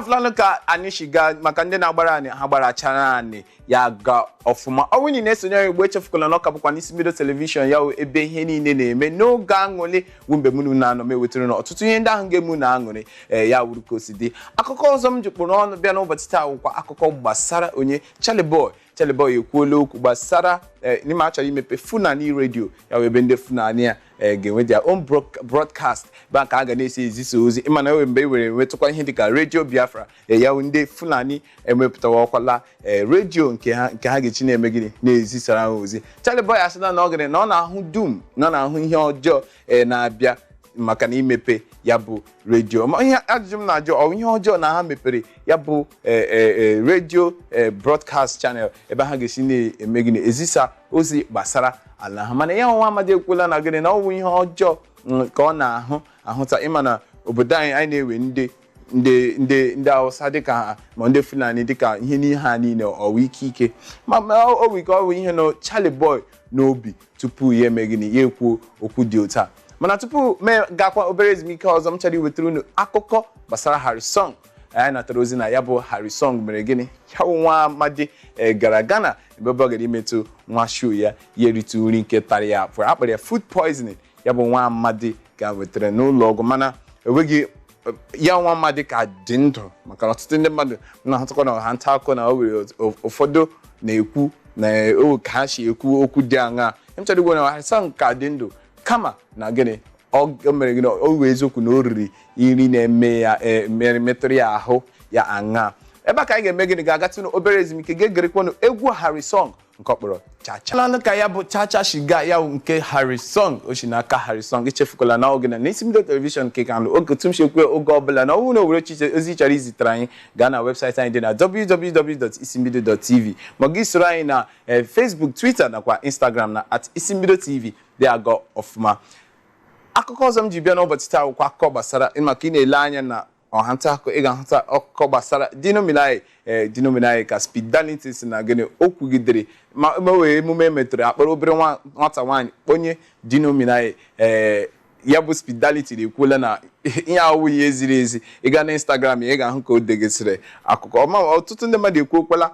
Afụlanụ ka anyị shiga maka ndị na-agbara anyị, ha gbarachara anyị ya ga ọfụma. Ọ bụrụ na ị na-esonye anyị ugbo, echefukwala na ọ ka bụkwa n'Isi Mbido Television, ya wụ ebe ihe niile na-eme n'oge aṅụrị, bụ mgbe mụ na anọ m ewetara na ọtụtụ ihe ndị ahụ ga-emu na aṅụrị. Ee, ya wuru ka o si dị. Akụkọ ọzọ m jikpụrụ ọnụ bịa n'ụbọchị taa wụkwa akụkọ gbasara onye Charlie Boy. Charlie Boy ekwuola okwu gbasara n'ime a chọrọ imepe Fulani redio, ya wụ ebe ndị Fulani a ga-enwe their own broadcast, ba ka a ga na-esi ezisa ozi. Ịma na enwe mgbe e were nwetụkwa ihe dịka Redio Biafra. Ya wụ ndị Fulani emepụtawakwala redio nke ha, nke ha ga-echi na-eme gịnị, na-ezisara ha ozi. Charlie Boy asịla na ọ gịnị, na ọ na-ahụ dum, na ọ na-ahụ ihe ọjọọ na-abịa maka na imepe ya bụ redio. Ma ihe ajụjụ m na-ajụ, ọ ihe ọjọọ na ha mepere ya bụ redio broadcast channel ebe ha ga-esi na-eme gịnị, ezisa ozi gbasara ala ha? Mana ya nwa amadi ekwuola na gịnị, na ọ bụ ihe ọjọọ ka ọ na-ahụ ahụta. Ịma na obodo anyị, anyị na-ewe ndị Hausa dịka ha, ma ndị Fulani dịka ihe n'ihe ha niile ọwụ ike ike, ma o nwere ike ọ bụ ihe nọ Charlie Boy n'obi tupu ya eme gịnị, ya ekwuo okwu dị otu a. Mana tupu mee gakwa obere ezumike ọzọ, m chọrọ iwetara unu akụkọ gbasara Harrysong. Anyị natara ozi na ya bụ Harrysong mere gịnị, ya bụ nwa amadi gara Ghana ebe ọ gara imetụ nwa show ya, ya erite nri nke tara ya afọ, akpara ya food poisoning. Ya bụ nwa amadi ga wetara n'ụlọ ọgwụ, mana enweghị ya nwa amadi ka dị ndụ, maka na ọtụtụ ndị mmadụ na-ahụtakwa na ọha nta akụkọ na o nwere ụfọdụ na-ekwu na o ka ha si ekwu okwu dị aṅaa. M chọrọ igwe na Harrysong ka dị ndụ, kama na gịnị, ọ mere gịnị, o wee eziokwu na o riri nri na-eme ya metụrụ ya ahụ ya aṅaa. Ebe a ka anyị ga-eme gịnị, ga-agatụ obere ezumike, ga-egerekwanụ egwu Harrysong nke ọ kpọrọ Chacha. Lanụ ka ya bụ Chacha Shiga, ya bụ nke Harrysong, o si n'aka Harrysong. Echefukwala na oge na n'Isi Mbido Television nke ka oge tumshekwe oge ọbụla na ọ bụrụ na o were ozi chọrọ izitere anyị, gaa na webụsaịtị anyị dị na www.isimbido.tv, ma gị soro anyị na Facebook, Twitter nakwa Instagram na @isimbidotv dị agọ ọfụma. Akụkọ ọzọ m ji bịa n'ụbọchị taa akwụkwọ akụkọ gbasara maka ị na-ele anya na ọha nta akụkọ, ị ga-ahụta akụkọ gbasara Dino Melaye. Dino Melaye ka Speed Darlington si na gịnị, o kwugidere ma wee emume emetụrụ akpọrọ obere nwata nwaanyị kponye Dino Melaye. Ya bụ Speed Darlington ekwuola na ihe awụ ihe ziri ezi. Ị gaa na Instagram ya, ị ga-ahụ ka o degesịrị akụkọ ọma. Ọtụtụ ndị mmadụ ekwuokwala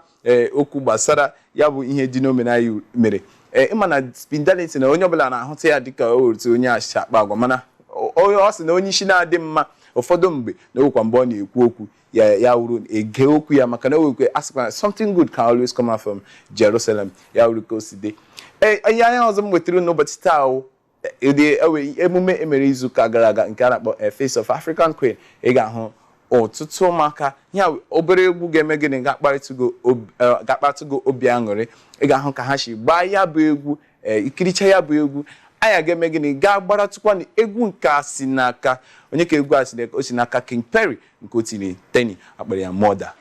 okwu gbasara ya bụ ihe Dino Melaye mere. Ịma na Speed Darlington na onye ọbụla na-ahụta ya dịka o otu onye achịcha akpa agwa, mana onye ọ sị na onye isi na-adị mma ụfọdụ mgbe na owekwa mgbe ọ na-ekwu okwu ya, ya wuru ege okwu ya, maka na o wekwe asịkwa na something good can always come out from Jerusalem. Ya wuru ka o si dị. Ihe anya ọzọ m wetara n'ụbọchị taa wụ ụdị ewe emume emere izuụka gara aga nke a na-akpọ Face of African Queen. Ị ga-ahụ ọtụtụ ụmụaka ya obere egwu ga-eme gịnị, ga-akparịtụgo obi aṅụrị. Ị ga-ahụ ka ha si gbaa ya bụ egwu, ikiricha ya bụ egwu, anyị ga-eme gịnị, gaa gbaratụkwa egwu nke a si n'aka onye ka egwu a si n'aka, o si n'aka King Perry nke o tiri Teni, akpọrọ ya Mother.